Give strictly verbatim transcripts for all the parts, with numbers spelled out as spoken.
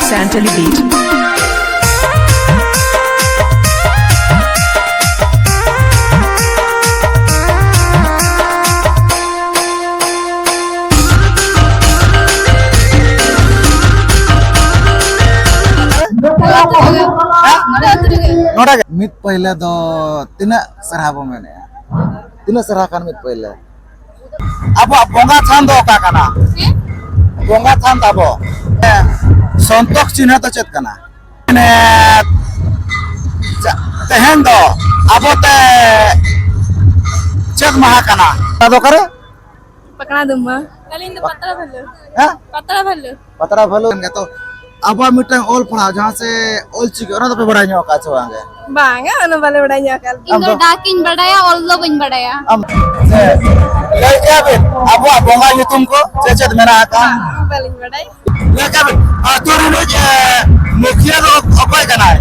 Santali beat. ᱱᱚᱰᱮ ᱜᱮ᱾ ᱢᱤᱫ ᱯᱟᱹᱭᱞᱟᱹ ᱫᱚ ᱛᱤᱱᱟᱹᱜ ᱥᱟᱨᱦᱟᱣ ᱵᱚ ᱢᱮᱱᱮᱜᱼᱟ? ᱛᱤᱱᱟᱹᱜ ᱥᱟᱨᱦᱟᱣ ᱠᱷᱟᱱ ᱢᱤᱫ ᱯᱟᱹᱭᱞᱟᱹ? ᱟᱵᱚᱣᱟᱜ ᱵᱚᱸᱜᱟ ᱛᱷᱟᱱ ᱫᱚ ᱚᱠᱟ ᱠᱟᱱᱟ? ᱦᱮᱸ? ᱵᱚᱸᱜᱟ ᱛᱷᱟᱱ ᱛᱟᱵᱚ᱾ ᱦᱮᱸ, ᱥᱚᱱᱛᱚᱠ ᱪᱤᱱᱦᱟᱹ ᱫᱚ ᱪᱮᱫ ᱠᱟᱱᱟ? ᱢᱟᱱᱮ, ᱪᱟ-, ᱛᱮᱦᱮᱧ ᱫᱚ ᱟᱵᱚ ᱛᱮ ᱪᱮᱫ ᱢᱟᱦᱟ ᱠᱟᱱᱟ? ᱚᱱᱟ ᱫᱚ ᱚᱠᱟᱨᱮ? ᱯᱟᱠᱲᱟ ᱫᱩᱢᱟ᱾ ᱟᱹᱞᱤᱧ ᱫᱚ ᱯᱟᱛᱲᱟ ᱵᱷᱟᱹᱞᱩ᱾ ᱦᱮᱸ? ᱯᱟᱛᱲᱟ ᱵᱷᱟᱹᱞᱩ᱾ ᱯᱟᱛᱲᱟ ᱵᱷᱟᱹᱞᱩ ᱠᱟᱱ ᱜᱮᱭᱟ ᱛᱚ᱾ ᱟᱵᱚᱣᱟᱜ ᱢᱤᱫᱴᱟᱝ ᱚᱞ ᱯᱟᱲᱦᱟᱣ, ᱡᱟᱦᱟᱸ ᱥᱮ ᱚᱞ ᱪᱤᱠᱤ, ᱚᱱᱟ ᱫᱚᱯᱮ ᱵᱟᱲᱟᱭ ᱧᱚᱜ ᱟᱠᱟᱫ ᱥᱮ ᱵᱟᱝ ᱜᱮ? ᱵᱟᱝᱟ, ᱚᱱᱟ ᱵᱟᱞᱮ ᱵᱟᱲᱟᱭ ᱧᱚᱜ ᱟᱠᱟᱫ᱾ ᱤᱧ ᱫᱚ ᱟᱢ ᱫᱚ? ᱰᱟᱠ ᱤᱧ ᱵᱟᱲᱟᱭᱟ, ᱚᱞ ᱫᱚ ᱵᱟᱹᱧ ᱵᱟᱲᱟᱭᱟ᱾ ᱟᱢ, ᱥᱮ, ᱞᱟᱹᱭ ᱠᱮᱭᱟ ᱵᱤᱱ, ᱟᱵᱚᱣᱟᱜ ᱵᱚᱸᱜᱟ ᱧᱩᱛᱩᱢ ᱠᱚ ᱪᱮᱫ ᱪᱮᱫ ᱢᱮᱱᱟᱜ ᱟᱠᱟᱫ? ᱵᱟᱝ, ᱵᱟᱹᱞᱤᱧ ᱵᱟᱲᱟᱭᱟ᱾ ᱞᱟᱹᱭ ᱠᱮᱭᱟ ᱵᱤᱱ, ᱟᱹᱛᱩ ᱨᱤᱱᱤᱡ, ᱮ, ᱢᱩᱠᱷᱤᱭᱟᱹ ᱫᱚ ᱚᱠᱚᱭ ᱠᱟᱱᱟᱭ?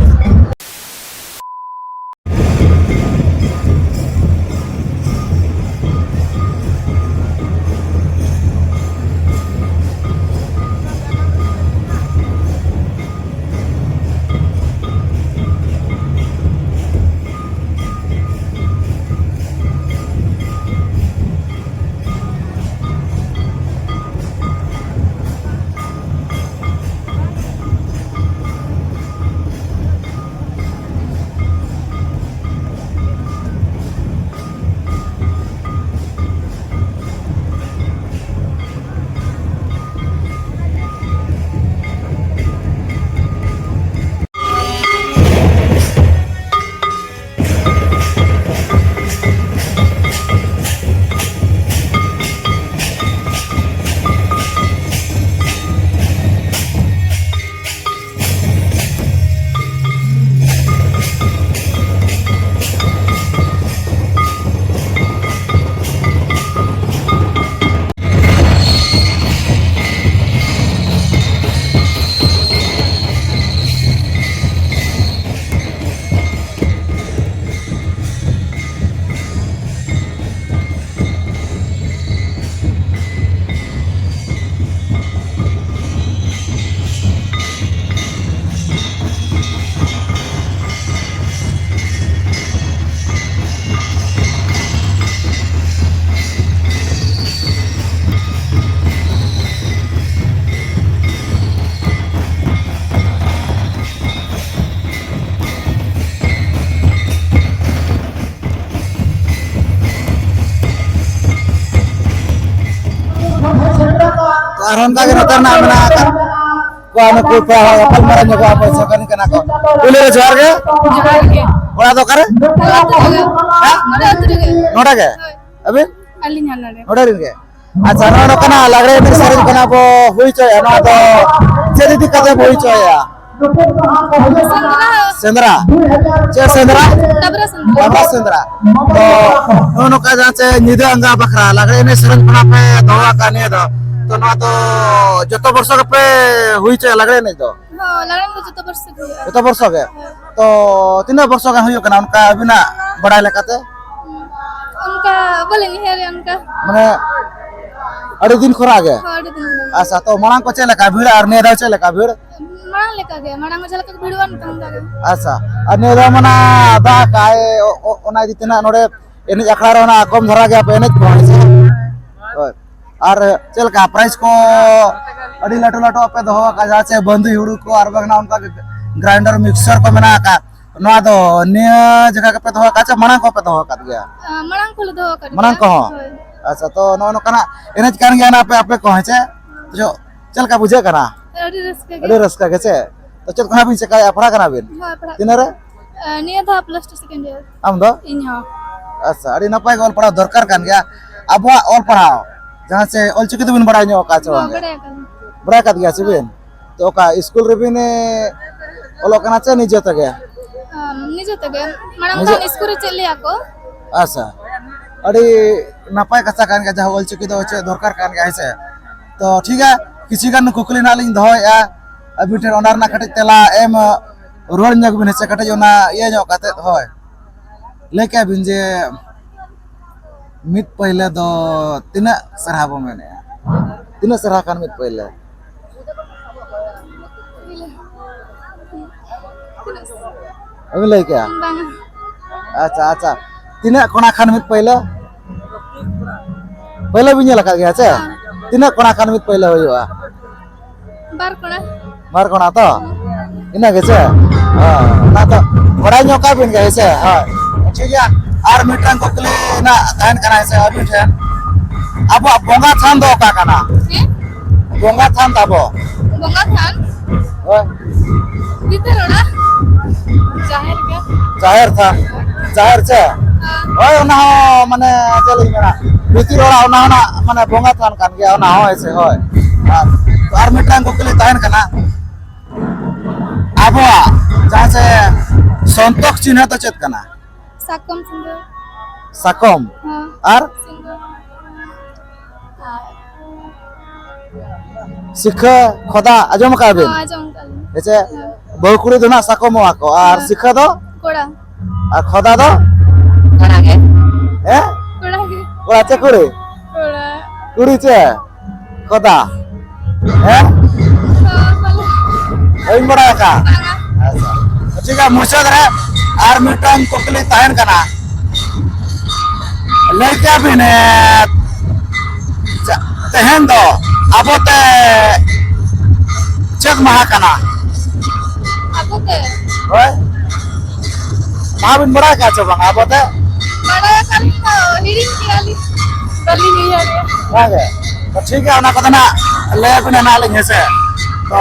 ᱟᱨ ᱚᱱᱠᱟ ᱜᱮ ᱱᱚᱛᱮ ᱨᱮᱱᱟᱜ ᱢᱮᱱᱟᱜ ᱟᱠᱟᱫ ᱠᱚᱣᱟ, ᱱᱩᱠᱩ ᱯᱮᱲᱟ ᱦᱚᱲ ᱜᱟᱯᱟᱞ ᱢᱟᱨᱟᱣ ᱧᱚᱜᱚᱜᱼᱟ ᱵᱚᱱ᱾ ᱥᱮ ᱚᱠᱟ ᱨᱮᱱ ᱠᱟᱱᱟ ᱠᱚ? ᱯᱩᱭᱞᱩ ᱨᱮ ᱡᱚᱦᱟᱨ ᱜᱮ᱾ ᱡᱚᱦᱟᱨ ᱜᱮ᱾ ᱚᱲᱟᱜ ᱫᱚ ᱚᱠᱟᱨᱮ? ᱱᱚᱰᱮ ᱟᱹᱛᱩ ᱨᱮᱜᱮ᱾ ᱦᱮᱸ? ᱱᱚᱰᱮ ᱟᱹᱛᱩ ᱨᱮᱜᱮ᱾ ᱱᱚᱰᱮ ᱜᱮ? ᱦᱳᱭ᱾ ᱟᱹᱵᱤᱱ? ᱟᱹᱞᱤᱧ ᱦᱚᱸ ᱱᱚᱰᱮ᱾ ᱱᱚᱰᱮ ᱨᱮᱱ ᱜᱮ? ᱟᱪᱪᱷᱟ, ᱱᱚᱣᱟ ᱱᱚᱝᱠᱟᱱᱟᱜ ᱞᱟᱜᱽᱲᱮ ᱮᱱᱮᱡ ᱥᱮᱨᱮᱧ ᱠᱚ ᱱᱟᱜ ᱵᱚ ᱦᱩᱭ ᱦᱚᱪᱚᱭᱟ, ᱱᱚᱣᱟ ᱫᱚ ᱪᱮᱫ ᱤᱫᱤ ᱠᱟᱛᱮ ᱵᱚ ᱦᱩᱭ ᱦᱚᱪᱚᱭᱟ? ᱥᱮᱸᱫᱽᱨᱟ᱾ ᱥᱮᱸᱫᱽᱨᱟ? ᱪᱮᱫ ᱥᱮᱸᱫᱽᱨᱟ? ᱰᱟᱵᱨᱟ ᱥᱮᱸᱫᱽᱨᱟ᱾ ᱰᱟᱵᱨᱟ ᱥᱮᱸᱫᱽᱨᱟ᱾ ᱛᱚ, ᱱᱚᱜᱼᱚ ᱱᱚᱝᱠᱟ ᱡᱟᱦᱟᱸ ᱪᱮ ᱧᱤᱫᱟᱹ ᱟᱸᱜᱟ ᱵᱟᱠᱷᱨᱟ ᱞᱟᱜᱽᱲᱮ ᱮᱱᱮᱡ ᱥᱮᱨᱮᱧ ᱠᱷᱚᱱᱟᱜ ᱯᱮ ᱫᱚᱦᱚ ᱟᱠᱟᱫ ᱱᱤᱭᱟᱹ ᱫᱚ, ᱛᱚ, ᱱᱚᱣᱟ ᱫᱚ ᱡᱚᱛᱚ ᱵᱚᱨᱥᱚ ᱜᱮᱯᱮ ᱦᱩᱭ ᱦᱚᱪᱚᱭᱟ ᱞᱟᱜᱽᱲᱮ ᱮᱱᱮᱡ ᱫᱚ? ᱦᱚᱸ, ᱞᱟᱜᱽᱲᱮ ᱮᱱᱮᱡ ᱫᱚ ᱡᱚᱛᱚ ᱵᱚᱨᱥᱚ ᱜᱮ ᱦᱩᱭᱩᱜᱼᱟ᱾ ᱡᱚᱛᱚ ᱵᱚᱨᱥᱚ ᱜᱮ? ᱦᱳᱭ᱾ ᱛᱚ, ᱛᱤᱱᱟᱹᱜ ᱵᱚᱨᱥᱚ ᱜᱟᱱ ᱦᱩᱭᱩᱜ ᱠᱟᱱᱟ ᱚᱱᱠᱟ ᱟᱹᱵᱤᱱᱟᱜ ᱵᱟᱲᱟᱭ ᱞᱮᱠᱟᱛᱮ? ᱚᱱᱠᱟ ᱵᱟᱹᱞᱤᱧ ᱩᱭᱦᱟᱹᱨᱮᱜᱼᱟ ᱚᱱᱠᱟ᱾ ᱢᱟᱱᱮ, ᱟᱹᱰᱤ ᱫᱤᱱ ᱠᱷᱚᱱᱟᱜ ᱜᱮ? ᱦᱳᱭ, ᱟᱹᱰᱤ ᱫᱤᱱ ᱠᱷᱚᱱᱟᱜ ᱜᱮ᱾ ᱟᱪᱪᱷᱟ, ᱛᱚ, ᱢᱟᱲᱟᱝ ᱠᱚ ᱪᱮᱫ ᱞᱮᱠᱟ ᱵᱷᱤᱲ ᱟᱨ ᱱᱤᱭᱟᱹ ᱫᱷᱟᱣ ᱪᱮᱫ ᱞᱮᱠᱟ ᱵᱷᱤᱲ? ᱢᱟᱲᱟᱝ ᱞᱮᱠᱟ ᱜᱮ, ᱢᱟᱲᱟᱝ ᱡᱟᱦᱟᱸ ᱞᱮᱠᱟ ᱠᱚ ᱵᱷᱤᱲᱚᱜᱼᱟ, ᱱᱤᱛᱚᱝ ᱚᱱᱠᱟ ᱜᱮ᱾ ᱟᱪᱪᱷᱟ, ᱟᱨ ᱱᱤᱭᱟᱹ ᱫᱷᱟᱣ ᱢᱟ ᱱᱟᱜ ᱫᱟᱜ ᱠᱟᱜᱼᱟᱭ, ᱚ-, ᱚ-, ᱚᱱᱟ ᱤᱫᱤ ᱛᱮ ᱱᱟᱜ ᱱᱚᱰᱮ ᱮᱱᱮᱡ ᱟᱠᱷᱲᱟ ᱨᱮ ᱚᱱᱟ ᱠᱚᱢ ᱫᱷᱟᱨᱟ ᱜᱮ ᱟᱯᱮ ᱮᱱᱮᱡ ᱠᱚ, ᱦᱮᱸ ᱥᱮ? ᱦᱳᱭ᱾ ᱟᱨ ᱪᱮᱫ ᱞᱮᱠᱟ ᱯᱨᱟᱭᱤᱡᱽ ᱠᱚ? ᱟᱹᱰᱤ ᱞᱟᱹᱴᱩ ᱞᱟᱹᱴᱩ ᱟᱯᱮ ᱫᱚᱦᱚ ᱟᱠᱟᱫ, ᱡᱟᱦᱟᱸ ᱪᱮ ᱵᱟᱸᱫᱤ ᱦᱩᱲᱩ ᱠᱚ ᱟᱨ ᱵᱟᱝ ᱚᱱᱠᱟ ᱜᱮ grinder mixer ᱠᱚ ᱢᱮᱱᱟᱜ ᱟᱠᱟᱫ, ᱱᱚᱣᱟ ᱫᱚ ᱱᱤᱭᱟᱹ ᱡᱟᱭᱜᱟ ᱜᱮᱯᱮ ᱫᱚᱦᱚ ᱟᱠᱟᱫ ᱪᱮ ᱢᱟᱲᱟᱝ ᱠᱚᱯᱮ ᱫᱚᱦᱚ ᱟᱠᱟᱫ ᱜᱮᱭᱟ? ᱟ, ᱢᱟᱲᱟᱝ ᱠᱷᱚᱱ ᱞᱮ ᱫᱚᱦᱚ ᱟᱠᱟᱫ ᱢᱟᱲᱟᱝ ᱜᱮᱭᱟ᱾ ᱠᱚᱦᱚᱸ? ᱦᱳᱭ᱾ ᱟᱪᱪᱷᱟ, ᱛᱚ, ᱱᱚᱜᱼᱚ ᱱᱚᱝᱠᱟᱱᱟᱜ ᱮᱱᱮᱡ ᱠᱟᱱ ᱜᱮᱭᱟ ᱱᱟᱜ ᱟᱯᱮ, ᱟᱯᱮ ᱠᱚ, ᱦᱮᱸ ᱪᱮ? ᱪᱮᱫ ᱞᱮᱠᱟ ᱵᱩᱡᱷᱟᱹᱜ ᱠᱟᱱᱟ? ᱟᱹᱰᱤ ᱨᱟᱹᱥᱠᱟᱹ ᱜᱮ᱾ ᱟᱹᱰᱤ ᱨᱟᱹᱥᱠᱟᱹ ᱜᱮ ᱪᱮ? ᱛᱚ, ᱪᱮᱫ ᱠᱚ ᱱᱟᱜ ᱵᱤᱱ ᱪᱮᱠᱟᱭᱟ? ᱯᱟᱲᱦᱟᱜ ᱠᱟᱱᱟ ᱵᱤᱱ? ᱦᱳᱭ, ᱯᱟᱲᱦᱟᱜ ᱛᱤᱱᱟᱹᱜ ᱨᱮ? ᱠᱟᱱᱟ᱾ ᱟ, ᱱᱤᱭᱟᱹ ᱫᱷᱟᱣ plus two second year᱾ ᱟᱢ ᱫᱚ? ᱤᱧ ᱦᱚᱸ᱾ ᱟᱪᱪᱷᱟ, ᱟᱹᱰᱤ ᱱᱟᱯᱟᱭ ᱜᱮ ᱚᱞ ᱯᱟᱲᱦᱟᱣ ᱫᱚᱨᱠᱟᱨ ᱠᱟᱱ ᱜᱮᱭᱟ᱾ ᱟᱵᱚᱣᱟᱜ ᱚᱞ ᱯᱟᱲᱦᱟᱣ, ᱡᱟᱦᱟᱸ ᱪᱮ ᱚᱞ ᱪᱤᱠᱤ ᱫᱚᱵᱤᱱ ᱵᱟᱲᱟᱭ ᱧᱚᱜ ᱟᱠᱟᱫ ᱪᱮ ᱦᱚᱸ, ᱵᱟᱝ ᱜᱮ? ᱵᱟᱲᱟᱭ ᱟᱠᱟᱫᱟᱞᱤᱧ᱾ ᱵᱟᱲᱟᱭ ᱟᱠᱟᱫ ᱜᱮᱭᱟ ᱥᱮ ᱵᱤᱱ? ᱛᱚ, ᱚᱠᱟ ᱥᱠᱩᱞ ᱨᱮᱵᱤᱱ, ᱮ, ᱚᱞᱚᱜ ᱠᱟᱱᱟ ᱪᱮ ᱱᱤᱡᱮ ᱛᱮᱜᱮ? ᱟᱢ, ᱱᱤᱡᱮ ᱛᱮᱜᱮ᱾ ᱢᱟᱲᱟᱝ ᱱᱤᱡᱮ? ᱫᱚ ᱥᱠᱩᱞ ᱨᱮ ᱪᱮᱫ ᱞᱮᱭᱟ ᱠᱚ᱾ ᱟᱪᱪᱷᱟ, ᱟᱹᱰᱤ ᱱᱟᱯᱟᱭ ᱠᱟᱛᱷᱟ ᱠᱟᱱ ᱜᱮᱭᱟ, ᱡᱟᱦᱟᱸ ᱚᱞ ᱪᱤᱠᱤ ᱫᱚ ᱪᱮᱫ ᱫᱚᱨᱠᱟᱨ ᱠᱟᱱ ᱜᱮᱭᱟ, ᱦᱮᱸ ᱥᱮ? ᱛᱚ, ᱴᱷᱤᱠ ᱜᱮᱭᱟ, ᱠᱤᱪᱷᱩ ᱜᱟᱱ ᱠᱩᱠᱞᱤ ᱱᱟᱜ ᱞᱤᱧ ᱫᱚᱦᱚᱭᱮᱫᱼᱟ ᱟᱹᱵᱤᱱ ᱴᱷᱮᱱ, ᱚᱱᱟ ᱨᱮᱱᱟᱜ ᱠᱟᱹᱴᱤᱡ ᱛᱮᱞᱟ ᱮᱢ ᱨᱩᱣᱟᱹᱲ ᱧᱚᱜ ᱵᱤᱱ, ᱦᱮᱸ ᱥᱮ? ᱠᱟᱹᱴᱤᱡ ᱚᱱᱟ ᱤᱭᱟᱹ ᱧᱚᱜ ᱠᱟᱛᱮᱫ, ᱦᱳᱭ᱾ ᱞᱟᱹᱭ ᱠᱮᱜᱼᱟ ᱵᱤᱱ ᱡᱮ ᱢᱤᱫ ᱯᱟᱹᱭᱞᱟᱹ ᱫᱚ ᱛᱤᱱᱟᱹᱜ ᱥᱮᱨᱦᱟ ᱵᱚ ᱢᱮᱱᱮᱜᱼᱟ? ᱛᱤᱱᱟᱹᱜ ᱥᱮᱨᱦᱟ ᱠᱷᱟᱱ ᱢᱤᱫ ᱯᱟᱹᱭᱞᱟᱹ? ᱵᱟᱹᱵᱤᱱ ᱞᱟᱹᱭ ᱠᱮᱜᱼᱟ? ᱵᱟᱝᱟ᱾ ᱟᱪᱪᱷᱟ, ᱟᱪᱪᱷᱟ᱾ ᱛᱤᱱᱟᱹᱜ ᱠᱚᱬᱟ ᱠᱷᱟᱱ ᱢᱤᱫ ᱯᱟᱹᱭᱞᱟᱹ? ᱯᱟᱹᱭᱞᱟᱹ ᱵᱤᱱ ᱧᱮᱞ ᱟᱠᱟᱫ ᱜᱮᱭᱟ ᱪᱮ? ᱦᱮᱸ᱾ ᱛᱤᱱᱟᱹᱜ ᱠᱚᱬᱟ ᱠᱷᱟᱱ ᱢᱤᱫ ᱯᱟᱹᱭᱞᱟᱹ ᱦᱩᱭᱩᱜᱼᱟ? ᱵᱟᱨ ᱠᱚᱬᱟ᱾ ᱵᱟᱨ ᱠᱚᱬᱟ ᱛᱚ? ᱤᱱᱟᱹ ᱜᱮ ᱪᱮ? ᱦᱳᱭ, ᱚᱱᱟ ᱫᱚ ᱵᱟᱲᱟᱭ ᱧᱚᱜ ᱠᱟᱜ ᱵᱤᱱ ᱜᱮ, ᱦᱮᱸ ᱥᱮ? ᱦᱳᱭ, ᱴᱷᱤᱠ ᱜᱮᱭᱟ᱾ ᱟᱨ ᱢᱤᱫᱴᱟᱝ ᱠᱩᱠᱞᱤ ᱨᱮᱱᱟᱜ ᱛᱟᱦᱮᱱ ᱠᱟᱱᱟ, ᱦᱮᱸ ᱥᱮ, ᱟᱹᱵᱤᱱ ᱴᱷᱮᱱ, ᱟᱵᱚᱣᱟᱜ ᱵᱚᱸᱜᱟ ᱛᱷᱟᱱ ᱫᱚ ᱚᱠᱟ ᱠᱟᱱᱟ? ᱦᱮᱸ? ᱵᱚᱸᱜᱟ ᱛᱷᱟᱱ ᱛᱟᱵᱚ? ᱵᱚᱸᱜᱟ ᱛᱷᱟᱱ? ᱦᱳᱭ᱾ ᱵᱷᱤᱛᱟᱹᱨ ᱚᱲᱟᱜ? ᱡᱟᱦᱮᱨ ᱜᱮ᱾ ᱡᱟᱦᱮᱨ ᱛᱷᱟᱱ? ᱡᱟᱦᱮᱨ ᱪᱮ? ᱦᱮᱸ᱾ ᱦᱳᱭ, ᱚᱱᱟ ᱦᱚᱸ ᱢᱟᱱᱮ ᱪᱮᱫ ᱞᱤᱧ ᱢᱮᱱᱟ, ᱵᱷᱤᱛᱤᱨ ᱚᱲᱟᱜ ᱚᱱᱟ ᱦᱚᱸ ᱱᱟᱜ ᱢᱟᱱᱮ ᱵᱚᱸᱜᱟ ᱛᱷᱟᱱ ᱠᱟᱱ ᱜᱮᱭᱟ, ᱚᱱᱟ ᱦᱚᱸ ᱦᱮᱸ ᱥᱮ, ᱦᱳᱭ᱾ ᱟᱨ, ᱟᱨ ᱢᱤᱫᱴᱟᱝ ᱠᱩᱠᱞᱤ ᱛᱟᱦᱮᱱ ᱠᱟᱱᱟ, ᱟᱵᱚᱣᱟᱜ ᱡᱟᱦᱟᱸ ᱥᱮ ᱥᱚᱱᱛᱚᱠ ᱪᱤᱱᱦᱟᱹ ᱫᱚ ᱪᱮᱫ ᱠᱟᱱᱟ? ᱥᱟᱠᱚᱢ ᱥᱤᱸᱫᱩᱨ᱾ ᱥᱟᱠᱚᱢ? ᱦᱮᱸ᱾ ᱟᱨ? ᱥᱤᱸᱫᱩᱨ᱾ ᱟᱨ ᱥᱤᱠᱷᱟᱹ, ᱠᱷᱚᱫᱟ, ᱟᱸᱡᱚᱢ ᱟᱠᱟᱫ ᱵᱤᱱ? ᱦᱮᱸ, ᱟᱸᱡᱚᱢ ᱟᱠᱟᱫ ᱞᱤᱧ᱾ ᱦᱮᱸ ᱪᱮ? ᱦᱮᱸ᱾ ᱵᱟᱹᱦᱩ ᱠᱩᱲᱤ ᱫᱚ ᱱᱟᱜ ᱥᱟᱠᱚᱢᱚᱜᱼᱟ ᱠᱚ, ᱟᱨ ᱦᱮᱸ᱾ ᱥᱤᱠᱷᱟᱹ ᱫᱚ? ᱠᱚᱲᱟ᱾ ᱟᱨ ᱠᱷᱚᱫᱟ ᱫᱚ? ᱠᱚᱲᱟ ᱜᱮ᱾ ᱦᱮᱸ? ᱠᱚᱲᱟ ᱜᱮ᱾ ᱠᱚᱲᱟ ᱪᱮ ᱠᱩᱲᱤ? ᱠᱚᱲᱟ᱾ ᱠᱩᱲᱤ ᱪᱮ? ᱠᱚᱫᱟ᱾ ᱦᱮᱸ? ᱦᱳᱭ, ᱵᱚᱞᱮ᱾ ᱵᱟᱹᱧ ᱵᱟᱲᱟᱭ ᱟᱠᱟᱫ᱾ ᱵᱟᱝᱟ᱾ ᱟᱪᱪᱷᱟ᱾ ᱴᱷᱤᱠ ᱜᱮᱭᱟ, ᱢᱩᱪᱟᱹᱫ ᱨᱮ ᱟᱨ ᱢᱤᱫᱴᱟᱝ ᱠᱩᱠᱞᱤ ᱛᱟᱦᱮᱱ ᱠᱟᱱᱟ᱾ ᱞᱟᱹᱭ ᱠᱮᱭᱟ ᱵᱤᱱ, ᱮ, ᱪᱟ-, ᱛᱮᱦᱮᱧ ᱫᱚ ᱟᱵᱚ ᱛᱮ ᱪᱮᱫ ᱢᱟᱦᱟ ᱠᱟᱱᱟ? ᱟᱵᱚ ᱛᱮ? ᱦᱳᱭ᱾ ᱢᱟᱦᱟ ᱵᱤᱱ ᱵᱟᱲᱟᱭ ᱟᱠᱟᱫ ᱪᱮ ᱵᱟᱝ ᱟᱵᱚ ᱛᱮ? ᱵᱟᱲᱟᱭ ᱟᱠᱟᱫ ᱞᱤᱧ ᱫᱚ, ᱦᱤᱲᱤᱧ ᱠᱮᱜᱼᱟ ᱞᱤᱧ᱾ ᱵᱟᱹᱞᱤᱧ ᱩᱭᱦᱟᱹᱨᱮᱜᱼᱟ᱾ ᱚᱱᱟᱜᱮ᱾ ᱛᱚ ᱴᱷᱤᱠ ᱜᱮᱭᱟ, ᱚᱱᱟ ᱠᱚᱫᱚ ᱱᱟᱜ ᱞᱟᱹᱭ ᱟᱵᱤᱱᱟ ᱱᱟᱜ ᱞᱤᱧ, ᱦᱮᱸ ᱥᱮ? ᱛᱚ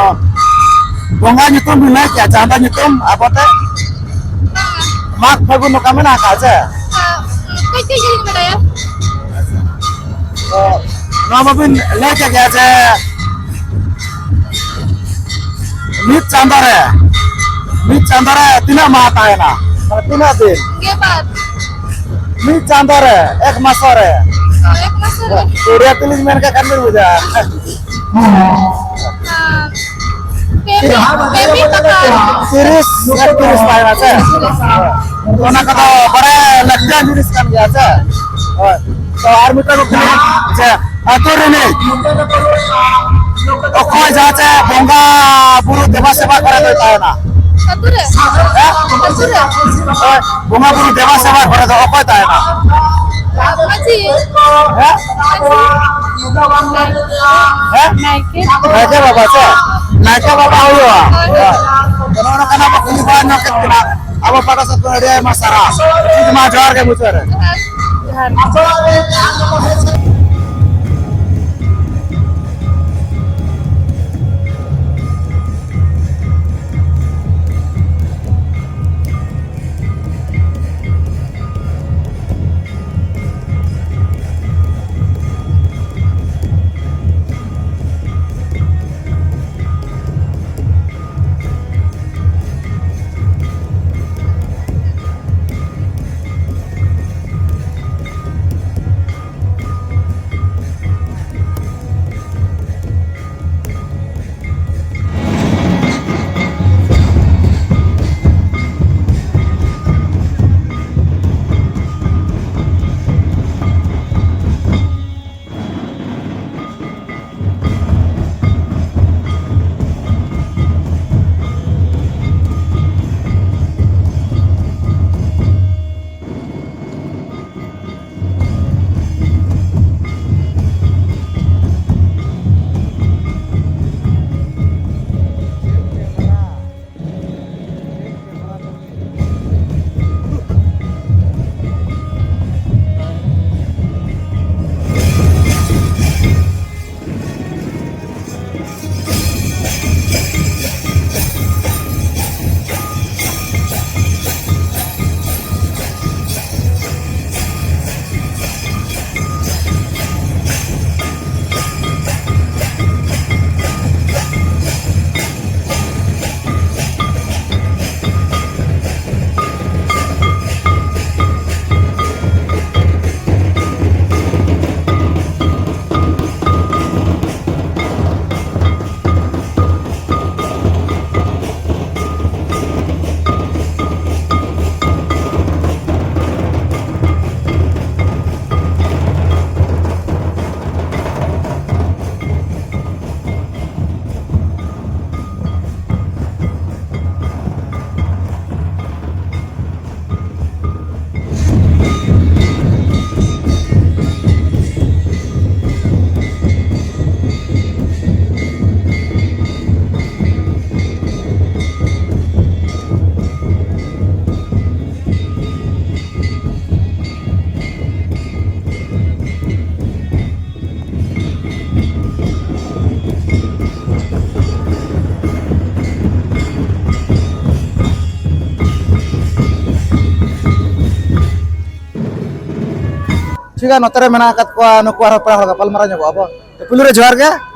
ᱵᱚᱸᱜᱟ ᱧᱩᱛᱩᱢ ᱵᱤᱱ ᱞᱟᱹᱭ ᱠᱮᱜᱼᱟ, ᱪᱟᱸᱫᱟ ᱧᱩᱛᱩᱢ ᱟᱵᱚ ᱛᱮ? ᱵᱟᱝᱟ᱾ ᱢᱟᱜᱽ ᱯᱷᱟᱹᱜᱩᱱ ᱱᱚᱝᱠᱟ ᱢᱮᱱᱟᱜ ᱟᱠᱟᱫ ᱪᱮ? ᱦᱮᱸ, ᱠᱟᱹᱡ ᱠᱟᱹᱡ ᱜᱮᱞᱤᱧ ᱵᱟᱲᱟᱭᱟ᱾ ᱛᱚ ᱱᱚᱣᱟ ᱢᱟᱵᱤᱱ ᱞᱟᱹᱭ ᱠᱮᱫ ᱜᱮᱭᱟ ᱡᱮ ᱢᱤᱫ ᱪᱟᱸᱫᱳ ᱨᱮ, ᱢᱤᱫ ᱪᱟᱸᱫᱳ ᱨᱮ ᱛᱤᱱᱟᱹᱜ ᱢᱟᱦᱟ ᱛᱟᱦᱮᱱᱟ? ᱢᱟᱱᱮ ᱛᱤᱱᱟᱹᱜ ᱫᱤᱱ? ᱜᱮᱞᱵᱟᱨ᱾ ᱢᱤᱫ ᱪᱟᱸᱫᱳ ᱨᱮ, ᱮᱠ ᱢᱟᱥ ᱨᱮ᱾ ᱦᱳᱭ, ᱮᱠ ᱢᱟᱥ ᱨᱮ᱾ ᱩᱲᱤᱭᱟ ᱛᱮᱞᱤᱧ ᱢᱮᱱ ᱠᱷᱟᱱ ᱵᱤᱱ ᱵᱩᱡᱟ᱾ ᱦᱮᱸ᱾ ᱯᱮ ᱢᱤᱫ, ᱯᱮ ᱢᱤᱫ ᱵᱟᱠᱷᱨᱟ᱾ ᱛᱤᱨᱤᱥ, ᱮᱠᱛᱤᱨᱤᱥ ᱛᱟᱦᱮᱱᱟ ᱥᱮ? ᱚᱱᱟ ᱠᱚᱫᱚ ᱵᱟᱲᱟᱭ ᱞᱟᱹᱠᱛᱤᱭᱟᱱ ᱡᱤᱱᱤᱥ ᱠᱟᱱ ᱜᱮᱭᱟ ᱥᱮ? ᱦᱳᱭ᱾ ᱛᱚ ᱟᱨ ᱢᱤᱫᱴᱟᱝ ᱠᱩᱠᱞᱤ ᱡᱮ ᱟᱹᱛᱩ ᱨᱤᱱᱤᱡ ᱚᱠᱚᱭ ᱡᱟᱦᱟᱸ ᱪᱮ ᱵᱚᱸᱜᱟ ᱵᱩᱨᱩ ᱫᱮᱵᱟ ᱥᱮᱵᱟ ᱠᱚᱨᱮ ᱫᱚᱭ ᱛᱟᱦᱮᱱᱟ? ᱟᱹᱛᱩ ᱨᱮ? ᱦᱮᱸ? ᱟᱹᱛᱩ ᱨᱮ᱾ ᱦᱳᱭ, ᱵᱚᱸᱜᱟ ᱵᱩᱨᱩ ᱫᱮᱵᱟ ᱥᱮᱵᱟ ᱠᱚᱨᱮ ᱫᱚ ᱚᱠᱚᱭ ᱛᱟᱦᱮᱱᱟ? ᱢᱟᱹᱡᱷᱤ᱾ ᱦᱮᱸ? ᱢᱟᱹᱡᱷᱤ᱾ ᱦᱮᱸ? ᱱᱟᱭᱠᱮ᱾ ᱱᱟᱭᱠᱮ ᱵᱟᱵᱟ ᱥᱮ? ᱱᱟᱭᱠᱮ ᱵᱟᱵᱟ ᱦᱩᱭᱩᱜᱼᱟ᱾ ᱦᱳᱭ᱾ ᱦᱳᱭ᱾ ᱱᱚᱜᱼᱚ ᱱᱚᱝᱠᱟᱱᱟᱜ ᱵᱚ ᱠᱩᱞᱤ ᱵᱟᱲᱟ ᱧᱚᱜ ᱠᱮᱫ ᱠᱤᱱᱟ᱾ ᱟᱵᱚ ᱯᱟᱦᱴᱟ ᱥᱮᱫ ᱠᱷᱚᱱ ᱟᱹᱰᱤ ᱟᱭᱢᱟ ᱥᱟᱨᱦᱟᱣ᱾ ᱴᱷᱤᱠ ᱢᱟ, ᱡᱚᱦᱟᱨ ᱜᱮ ᱢᱩᱪᱟᱹᱫ ᱨᱮ᱾ ᱡᱚᱦᱟᱨ᱾ ᱴᱷᱤᱠ ᱜᱮᱭᱟ, ᱱᱚᱛᱮ ᱨᱮ ᱢᱮᱱᱟᱜ ᱟᱠᱟᱫ ᱠᱚᱣᱟ ᱱᱩᱠᱩ ᱟᱨᱦᱚᱸ ᱯᱮᱲᱟ ᱦᱚᱲ, ᱜᱟᱯᱟᱞ ᱢᱟᱨᱟᱣ ᱧᱚᱜᱚᱜ ᱟᱵᱚ᱾ ᱛᱚ, ᱯᱩᱭᱞᱩ ᱨᱮ ᱡᱚᱦᱟᱨ ᱜᱮ᱾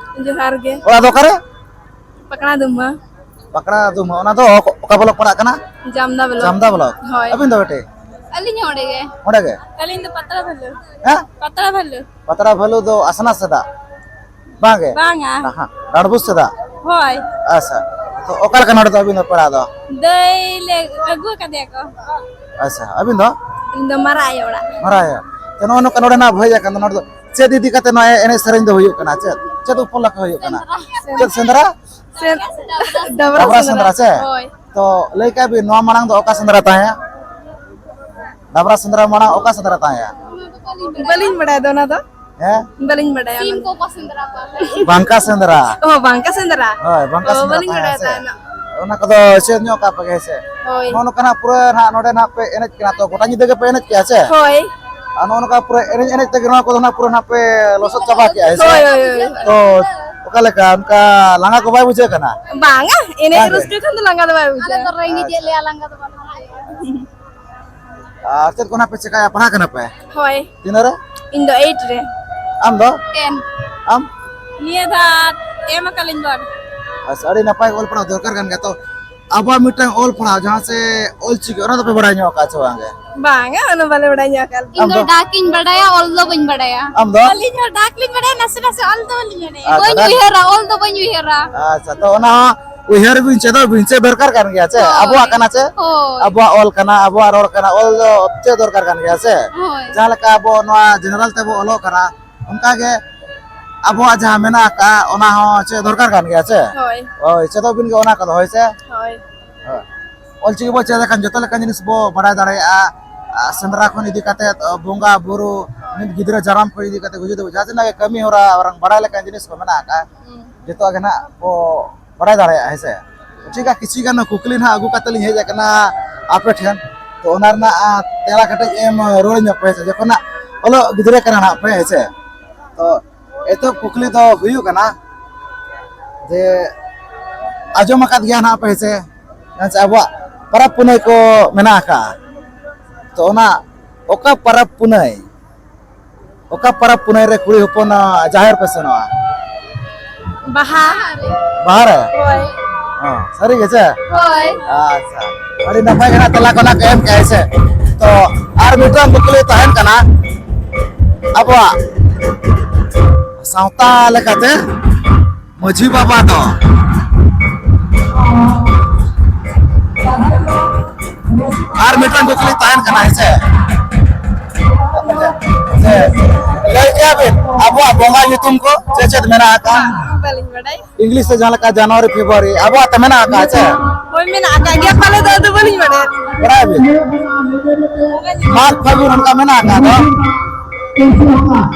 ᱡᱚᱦᱟᱨ ᱜᱮ᱾ ᱚᱲᱟᱜ ᱫᱚ ᱚᱠᱟᱨᱮ? ᱯᱟᱠᱲᱟ ᱫᱩᱢᱦᱟ᱾ ᱯᱟᱠᱲᱟ ᱫᱩᱢᱦᱟ, ᱚᱱᱟ ᱫᱚ ᱚᱠ-, ᱚᱠᱟ ᱵᱞᱚᱠ ᱯᱟᱲᱟᱜ ᱠᱟᱱᱟ? ᱡᱟᱢᱫᱟ ᱵᱞᱚᱠ᱾ ᱡᱟᱢᱫᱟ ᱵᱞᱚᱠ? ᱦᱳᱭ᱾ ᱟᱹᱵᱤᱱ ᱫᱚ ᱵᱮᱴᱤ? ᱟᱹᱞᱤᱧ ᱦᱚᱸ ᱚᱸᱰᱮ ᱜᱮ᱾ ᱚᱸᱰᱮ ᱜᱮ? ᱟᱹᱞᱤᱧ ᱫᱚ ᱯᱟᱛᱲᱟ ᱵᱷᱟᱹᱞᱩ᱾ ᱦᱮᱸ? ᱯᱟᱛᱲᱟ ᱵᱷᱟᱹᱞᱩ᱾ ᱯᱟᱛᱲᱟ ᱵᱷᱟᱹᱞᱩ ᱫᱚ ᱟᱥᱱᱟ ᱥᱮ ᱫᱟᱜ? ᱵᱟᱝ ᱜᱮ? ᱵᱟᱝᱟ᱾ ᱟᱦᱟ, ᱰᱟᱸᱰᱵᱩᱥ ᱥᱮ ᱫᱟᱜ? ᱦᱳᱭ᱾ ᱟᱪᱪᱷᱟ, ᱛᱚ ᱚᱠᱟ ᱞᱮᱠᱟ ᱱᱚᱰᱮ ᱫᱚ ᱟᱹᱵᱤᱱ ᱫᱚ ᱯᱮᱲᱟ ᱫᱚ? ᱫᱟᱹᱭ ᱞᱮ ᱟᱹᱜᱩ ᱟᱠᱟᱫᱮᱭᱟ ᱠᱚ᱾ ᱟᱪᱪᱷᱟ, ᱟᱹᱵᱤᱱ ᱫᱚ? ᱤᱧ ᱫᱚ ᱢᱟᱨᱟᱜ ᱟᱭᱳ ᱚᱲᱟᱜ᱾ ᱢᱟᱨᱟᱜ ᱟᱭᱳ᱾ ᱛᱚ, ᱱᱚᱜᱼᱚ ᱱᱚᱝᱠᱟ ᱱᱚᱰᱮ ᱱᱟᱜ ᱵᱷᱟᱹᱭ ᱟᱠᱟᱱ ᱫᱚ, ᱱᱚᱰᱮ ᱫᱚ ᱪᱮᱫ ᱤᱫᱤ ᱠᱟᱛᱮ ᱱᱚᱣᱟ ᱮᱱᱮᱡ ᱥᱮᱨᱮᱧ ᱫᱚ ᱦᱩᱭᱩᱜ ᱠᱟᱱᱟ? ᱪᱮᱫ, ᱪᱮᱫ ᱩᱯᱚᱞᱚᱠᱠᱷᱮ ᱦᱩᱭᱩᱜ ᱠᱟᱱᱟ? ᱥᱮᱸᱫᱽᱨᱟ᱾ ᱪᱮᱫ ᱥᱮᱸᱫᱽᱨᱟ? ᱥᱮᱸᱫᱽᱨᱟ᱾ ᱰᱟᱵᱨᱟ ᱰᱟᱵᱨᱟ ᱥᱮᱸᱫᱽᱨᱟ᱾ ᱥᱮᱸᱫᱽᱨᱟ ᱪᱮ? ᱦᱳᱭ᱾ ᱛᱚ, ᱞᱟᱹᱭ ᱠᱟᱜ ᱵᱤᱱ, ᱱᱚᱣᱟ ᱢᱟᱲᱟᱝ ᱫᱚ ᱚᱠᱟ ᱥᱮᱸᱫᱽᱨᱟ ᱛᱟᱦᱮᱸᱭᱟ? ᱰᱟᱵᱨᱟ ᱥᱮᱸᱫᱽᱨᱟ ᱢᱟᱲᱟᱝ ᱚᱠᱟ ᱥᱮᱸᱫᱽᱨᱟ ᱛᱟᱦᱮᱸᱭᱟ? ᱵᱟᱹᱞᱤᱧ ᱵᱟᱲᱟᱭᱟ ᱫᱚ ᱚᱱᱟ ᱫᱚ᱾ ᱦᱮᱸ? ᱵᱟᱹᱞᱤᱧ ᱵᱟᱲᱟᱭᱟ ᱥᱤᱢ ᱚᱱᱟ ᱫᱚ᱾ ᱠᱚ ᱚᱠᱟ ᱥᱮᱸᱫᱽᱨᱟ ᱠᱚᱣᱟ? ᱵᱟᱝᱠᱟ ᱥᱮᱸᱫᱽᱨᱟ᱾ ᱚ, ᱵᱟᱝᱠᱟ ᱥᱮᱸᱫᱽᱨᱟ᱾ ᱦᱳᱭ, ᱵᱟᱝᱠᱟ ᱚ, ᱥᱮᱸᱫᱽᱨᱟ ᱵᱟᱹᱞᱤᱧ ᱛᱟᱦᱮᱸᱭᱟ ᱵᱟᱲᱟᱭᱟ ᱥᱮ? ᱛᱟᱦᱮᱱᱟ᱾ ᱚᱱᱟ ᱠᱚᱫᱚ ᱪᱮᱫ ᱧᱚᱜ ᱠᱟᱜ ᱯᱮ ᱜᱮ ᱥᱮ? ᱦᱳᱭ᱾ ᱱᱚᱜᱼᱚ ᱱᱚᱝᱠᱟ ᱱᱟᱜ ᱯᱩᱨᱟᱹ ᱱᱟᱜ ᱱᱚᱰᱮ ᱱᱟᱜ ᱯᱮ ᱮᱱᱮᱡ ᱠᱟᱱᱟ, ᱛᱚ ᱜᱚᱴᱟ ᱧᱤᱫᱟᱹ ᱜᱮᱯᱮ ᱮᱱᱮᱡ ᱠᱮᱜᱼᱟ ᱥᱮ? ᱦᱳᱭ᱾ ᱟᱨ ᱱᱚᱜᱼᱚ ᱱᱚᱝᱠᱟ ᱯᱩᱨᱟᱹ ᱮᱱᱮᱡ ᱮᱱᱮᱡ ᱛᱮᱜᱮ ᱱᱚᱣᱟ ᱠᱚᱫᱚ ᱱᱟᱜ ᱯᱩᱨᱟᱹ ᱱᱟᱜ ᱯᱮ ᱞᱚᱥᱚᱫ ᱪᱟᱵᱟ ᱠᱮᱜᱼᱟ, ᱦᱮᱸ ᱥᱮ? ᱦᱳᱭ, ᱦᱳᱭ, ᱦᱳᱭ, ᱦᱳᱭ᱾ ᱛᱚ ᱚᱠᱟ ᱞᱮᱠᱟ, ᱚᱱᱠᱟ ᱞᱟᱸᱜᱟ ᱠᱚ ᱵᱟᱭ ᱵᱩᱡᱷᱟᱹᱜ ᱠᱟᱱᱟ? ᱵᱟᱝᱟ, ᱮᱱᱮᱡ ᱵᱟᱝ ᱜᱮ? ᱨᱟᱹᱥᱠᱟᱹ ᱠᱷᱟᱱ ᱫᱚ ᱞᱟᱸᱜᱟ ᱫᱚ ᱵᱟᱭ ᱵᱩᱡᱷᱟᱹᱜᱼᱟ᱾ ᱟᱞᱮ ᱫᱚ ᱨᱮᱸᱜᱮᱡ ᱮᱫ ᱞᱮᱭᱟ, ᱞᱟᱸᱜᱟ ᱫᱚ ᱵᱟᱞᱮ ᱵᱩᱡᱷᱟᱹᱣᱟ᱾ ᱟᱨ ᱪᱮᱫ ᱠᱚ ᱱᱟᱜ ᱯᱮ ᱪᱮᱠᱟᱭᱟ, ᱯᱟᱲᱦᱟᱜ ᱠᱟᱱᱟ ᱯᱮ? ᱦᱳᱭ᱾ ᱛᱤᱱᱟᱹᱜ ᱨᱮ? ᱤᱧ ᱫᱚ eight ᱨᱮ᱾ ᱟᱢ ᱫᱚ? Ten᱾ ᱟᱢ? ᱱᱤᱭᱟᱹ ᱫᱷᱟᱣ ᱮᱢ ᱟᱠᱟᱫ ᱞᱤᱧ ᱵᱟᱨ᱾ ᱟᱪᱪᱷᱟ, ᱟᱹᱰᱤ ᱱᱟᱯᱟᱭ, ᱚᱞ ᱯᱟᱲᱦᱟᱣ ᱫᱚᱨᱠᱟᱨ ᱠᱟᱱ ᱜᱮᱭᱟ᱾ ᱛᱚ ᱟᱵᱚᱣᱟᱜ ᱢᱤᱫᱴᱟᱝ ᱚᱞ ᱯᱟᱲᱦᱟᱣ, ᱡᱟᱦᱟᱸ ᱥᱮ ᱚᱞ ᱪᱤᱠᱤ, ᱚᱱᱟ ᱫᱚᱯᱮ ᱵᱟᱲᱟᱭ ᱧᱚᱜ ᱟᱠᱟᱫ ᱥᱮ ᱵᱟᱝ ᱜᱮ? ᱵᱟᱝᱟ, ᱚᱱᱟ ᱵᱟᱞᱮ ᱵᱟᱲᱟᱭ ᱧᱚᱜ ᱟᱠᱟᱫ᱾ ᱤᱧ ᱟᱢ ᱫᱚ ᱫᱚ? ᱰᱟᱠ ᱤᱧ ᱵᱟᱲᱟᱭᱟ, ᱚᱞ ᱫᱚ ᱵᱟᱹᱧ ᱵᱟᱲᱟᱭᱟ᱾ ᱟᱢ ᱫᱚ? ᱟᱹᱞᱤᱧ ᱦᱚᱸ ᱰᱟᱠ ᱞᱤᱧ ᱵᱟᱲᱟᱭᱟ, ᱱᱟᱥᱮ ᱱᱟᱥᱮ ᱚᱞ ᱫᱚ ᱵᱟᱹᱞᱤᱧ ᱵᱟᱲᱟᱭᱟ᱾ ᱟᱪᱪᱷᱟ, ᱵᱟᱹᱧ ᱰᱟᱠ᱾ ᱩᱭᱦᱟᱹᱨᱟ, ᱚᱞ ᱫᱚ ᱵᱟᱹᱧ ᱩᱭᱦᱟᱹᱨᱟ᱾ ᱟᱪᱪᱷᱟ, ᱛᱚ ᱚᱱᱟ ᱦᱚᱸ ᱩᱭᱦᱟᱹᱨ ᱵᱤᱱ, ᱪᱮᱫᱚᱜ ᱵᱤᱱ, ᱪᱮᱫ ᱫᱚᱨᱠᱟᱨ ᱠᱟᱱ ᱜᱮᱭᱟ ᱪᱮ? ᱦᱳᱭ᱾ ᱟᱵᱚᱣᱟᱜ ᱠᱟᱱᱟ ᱪᱮ? ᱦᱳᱭ᱾ ᱟᱵᱚᱣᱟᱜ ᱚᱞ ᱠᱟᱱᱟ, ᱟᱵᱚᱣᱟᱜ ᱨᱚᱲ ᱠᱟᱱᱟ, ᱚᱞ ᱫᱚ ᱪᱮᱫ ᱫᱚᱨᱠᱟᱨ ᱠᱟᱱ ᱜᱮᱭᱟ ᱥᱮ? ᱦᱳᱭ᱾ ᱡᱟᱦᱟᱸ ᱞᱮᱠᱟ ᱟᱵᱚ ᱱᱚᱣᱟ general ᱛᱮᱵᱚ ᱚᱞᱚᱜ ᱠᱟᱱᱟ, ᱚᱱᱠᱟ ᱜᱮ ᱟᱵᱚᱣᱟᱜ ᱡᱟᱦᱟᱸ ᱢᱮᱱᱟᱜ ᱟᱠᱟᱫ, ᱚᱱᱟ ᱦᱚᱸ ᱪᱮᱫ ᱫᱚᱨᱠᱟᱨ ᱠᱟᱱ ᱜᱮᱭᱟ ᱥᱮ? ᱦᱳᱭ᱾ ᱦᱳᱭ, ᱪᱮᱫᱚᱜ ᱵᱤᱱ ᱜᱮ ᱚᱱᱟ ᱠᱚᱫᱚ, ᱦᱳᱭ ᱥᱮ? ᱦᱳᱭ᱾ ᱦᱳᱭ᱾ ᱚᱞᱪᱤᱠᱤ ᱵᱚ ᱪᱮᱫ ᱞᱮᱠᱷᱟᱱ ᱡᱚᱛᱚ ᱞᱮᱠᱟᱱ ᱡᱤᱱᱤᱥ ᱵᱚ ᱵᱟᱲᱟᱭ ᱫᱟᱲᱮᱭᱟᱜᱼᱟ᱾ ᱟᱨ ᱥᱮᱸᱫᱽᱨᱟ ᱠᱷᱚᱱ ᱤᱫᱤ ᱠᱟᱛᱮᱫ, ᱵᱚᱸᱜᱟ ᱵᱩᱨᱩ, ᱢᱤᱫ ᱜᱤᱫᱽᱨᱟᱹ ᱡᱟᱱᱟᱢ ᱠᱷᱚᱱ ᱤᱫᱤ ᱠᱟᱛᱮᱫ ᱜᱩᱡᱩᱜ ᱫᱷᱟᱹᱵᱤᱡ ᱡᱟᱦᱟᱸ ᱛᱤᱱᱟᱹᱜ ᱜᱮ ᱠᱟᱹᱢᱤ ᱦᱚᱨᱟ ᱵᱟᱲᱟᱭ ᱞᱮᱠᱟᱱ ᱡᱤᱱᱤᱥ ᱠᱚ ᱢᱮᱱᱟᱜ ᱟᱠᱟᱫ, ᱦᱩᱸ᱾ ᱡᱚᱛᱚᱣᱟᱜ ᱜᱮ ᱱᱟᱦᱟᱜ ᱵᱚ ᱵᱟᱲᱟᱭ ᱫᱟᱲᱮᱭᱟᱜᱼᱟ, ᱦᱮᱸ ᱥᱮ? ᱴᱷᱤᱠ ᱜᱮᱭᱟ, ᱠᱤᱪᱷᱩ ᱜᱟᱱ ᱠᱩᱠᱞᱤ ᱱᱟᱦᱟᱜ ᱟᱹᱜᱩ ᱠᱟᱛᱮ ᱞᱤᱧ ᱦᱮᱡ ᱟᱠᱟᱱᱟ ᱟᱯᱮ ᱴᱷᱮᱱ᱾ ᱛᱚ, ᱚᱱᱟ ᱨᱮᱱᱟᱜ, ᱟ, ᱛᱮᱞᱟ ᱠᱟᱹᱴᱤᱡ ᱮᱢ ᱨᱩᱣᱟᱹᱲ ᱧᱚᱜ ᱯᱮ, ᱦᱮᱸ ᱥᱮ? ᱡᱚᱠᱷᱚᱱ ᱱᱟᱜ ᱚᱞᱚᱜ ᱜᱤᱫᱽᱨᱟᱹ ᱠᱟᱱᱟ ᱱᱟᱦᱟᱜ ᱯᱮ, ᱦᱮᱸ ᱥᱮ? ᱛᱚ, ᱮᱛᱚᱦᱚᱵ ᱠᱩᱠᱞᱤ ᱫᱚ ᱦᱩᱭᱩᱜ ᱠᱟᱱᱟ ᱡᱮ, ᱟᱸᱡᱚᱢ ᱟᱠᱟᱫ ᱜᱮᱭᱟ ᱱᱟᱦᱟᱜ ᱯᱮ, ᱦᱮᱸ ᱥᱮ? ᱦᱮᱸ ᱥᱮ, ᱟᱵᱚᱣᱟᱜ ᱯᱚᱨᱚᱵᱽ ᱯᱩᱱᱟᱹᱭ ᱠᱚ ᱢᱮᱱᱟᱜ ᱟᱠᱟᱫᱼᱟ᱾ ᱛᱚ, ᱚᱱᱟ ᱚᱠᱟ ᱯᱚᱨᱚᱵᱽ ᱯᱩᱱᱟᱹᱭ ᱚᱠᱟ ᱯᱚᱨᱚᱵᱽ ᱯᱩᱱᱟᱹᱭ ᱨᱮ ᱠᱩᱲᱤ ᱦᱚᱯᱚᱱ, ᱟ, ᱡᱟᱦᱮᱨ ᱯᱮ ᱥᱮᱱᱚᱜᱼᱟ? ᱵᱟᱦᱟ᱾ ᱵᱟᱦᱟ ᱨᱮ? ᱦᱳᱭ᱾ ᱦᱚᱸ, ᱥᱟᱹᱨᱤ ᱜᱮ ᱥᱮ? ᱦᱳᱭ᱾ ᱟᱪᱪᱷᱟ, ᱟᱹᱰᱤ ᱱᱟᱯᱟᱭ ᱜᱮ ᱱᱟᱜ ᱛᱮᱞᱟ ᱠᱚ ᱱᱟᱜ ᱮᱢ ᱠᱮᱜᱼᱟᱭ ᱥᱮ᱾ ᱛᱚ, ᱟᱨ ᱢᱤᱫᱴᱟᱝ ᱠᱩᱠᱞᱤ ᱛᱟᱦᱮᱱ ᱠᱟᱱᱟ, ᱟᱵᱚᱣᱟᱜ ᱥᱟᱶᱛᱟ ᱞᱮᱠᱟᱛᱮ ᱢᱟᱹᱡᱷᱤ ᱵᱟᱵᱟ ᱫᱚ, ᱟᱨ ᱢᱤᱫᱴᱟᱝ ᱠᱩᱠᱞᱤ ᱛᱟᱦᱮᱱ ᱠᱟᱱᱟ, ᱦᱮᱸ ᱥᱮ? ᱡᱮ, ᱞᱟᱹᱭ ᱠᱮᱭᱟ ᱵᱤᱱ ᱟᱵᱚᱣᱟᱜ ᱵᱚᱸᱜᱟ ᱧᱩᱛᱩᱢ ᱠᱚ ᱪᱮᱫ ᱪᱮᱫ ᱢᱮᱱᱟᱜ ᱟᱠᱟᱫ? ᱵᱟᱹᱞᱤᱧ ᱵᱟᱲᱟᱭᱟ᱾ ᱤᱝᱞᱤᱥ ᱛᱮ ᱡᱟᱦᱟᱸ ᱞᱮᱠᱟ ᱡᱟᱱᱩᱣᱟᱨᱤ, ᱯᱷᱮᱵᱽᱨᱩᱣᱟᱨᱤ, ᱟᱵᱚᱣᱟᱜ ᱛᱚ ᱢᱮᱱᱟᱜ ᱟᱠᱟᱫ ᱥᱮ? ᱦᱳᱭ, ᱢᱮᱱᱟᱜ ᱟᱠᱟᱫ ᱜᱮᱭᱟ, ᱯᱟᱞᱮ ᱫᱚ ᱟᱫᱚ ᱵᱟᱹᱞᱤᱧ ᱵᱟᱲᱟᱭᱟ᱾ ᱵᱟᱲᱟᱭ ᱵᱤᱱ? ᱢᱟᱜᱽ, ᱯᱷᱟᱹᱜᱩᱱ ᱚᱱᱠᱟ ᱢᱮᱱᱟᱜ ᱟᱠᱟᱫ ᱫᱚ?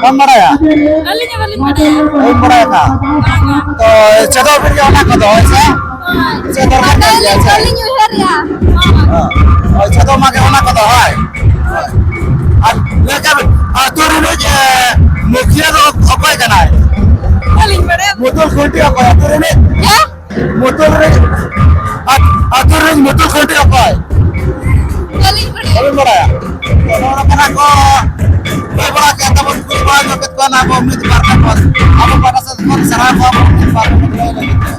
ᱵᱟᱢ ᱵᱟᱲᱟᱭᱟ? ᱟᱹᱞᱤᱧ ᱦᱚᱸ ᱵᱟᱹᱞᱤᱧ ᱵᱟᱲᱟᱭᱟ᱾ ᱵᱟᱹᱧ ᱵᱟᱲᱟᱭ ᱟᱠᱟᱫ᱾ ᱛᱚ, ᱪᱮᱫᱚᱜ ᱵᱤᱱ ᱜᱮ ᱚᱱᱟ ᱠᱚᱫᱚ, ᱦᱳᱭ ᱥᱮ? ᱦᱳᱭ᱾ ᱪᱮᱫ ᱫᱚᱨᱠᱟᱨ ᱠᱟᱱ ᱜᱮᱭᱟ, ᱥᱮ? ᱵᱟᱹᱞᱤᱧ ᱩᱭᱦᱟᱹᱨᱮᱜᱼᱟ᱾ ᱦᱳᱭ᱾ ᱦᱳᱭ, ᱪᱮᱫᱚᱜ ᱢᱟ ᱜᱮ ᱚᱱᱟ ᱠᱚᱫᱚ, ᱦᱳᱭ᱾ ᱦᱳᱭ᱾ ᱟᱨ ᱞᱟᱹᱭ ᱠᱟᱜ ᱵᱤᱱ, ᱟᱹᱛᱩ ᱨᱤᱱᱤᱡ, ᱮ, ᱢᱩᱠᱷᱤᱭᱟᱹ ᱫᱚ ᱚᱠᱚᱭ ᱠᱟᱱᱟᱭ? ᱵᱟᱹᱞᱤᱧ ᱵᱟᱲᱟᱭᱟ᱾ ᱢᱩᱛᱩᱞ ᱠᱷᱩᱱᱴᱤ ᱚᱠᱚᱭ ᱟᱹᱛᱩ ᱨᱤᱱᱤᱡ? ᱦᱮᱸ? ᱢᱩᱛᱩᱞ ᱨᱮ, ᱟ-, ᱟᱹᱛᱩ ᱨᱮᱱ ᱢᱩᱛᱩᱞ ᱠᱷᱩᱱᱴᱤ ᱚᱠᱚᱭ? ᱵᱟᱹᱞᱤᱧ ᱵᱟᱲᱟᱭᱟ᱾ ᱵᱟᱹᱵᱤᱱ ᱵᱟᱲᱟᱭᱟ? ᱛᱚ, ᱱᱚᱜᱼᱚ ᱱᱚᱝᱠᱟᱱᱟᱜ ᱠᱚ ᱞᱟᱹᱭ ᱵᱟᱲᱟ ᱠᱮᱫ ᱛᱟᱵᱚᱱ, ᱠᱩᱞᱤ ᱵᱟᱲᱟ ᱧᱚᱜ ᱠᱮᱫ ᱠᱚᱣᱟ ᱱᱟᱜ ᱵᱚᱱ ᱢᱤᱫ ᱵᱟᱨ ᱠᱷᱚᱱ᱾ ᱟᱵᱚ ᱯᱟᱦᱴᱟ ᱥᱮᱫ ᱠᱷᱚᱱ ᱥᱟᱨᱦᱟᱣ ᱠᱚᱣᱟ ᱵᱚᱱ ᱢᱤᱫ ᱵᱟᱨ ᱠᱷᱚᱱ ᱞᱟᱹᱭ ᱞᱟᱹᱜᱤᱫ ᱛᱮ᱾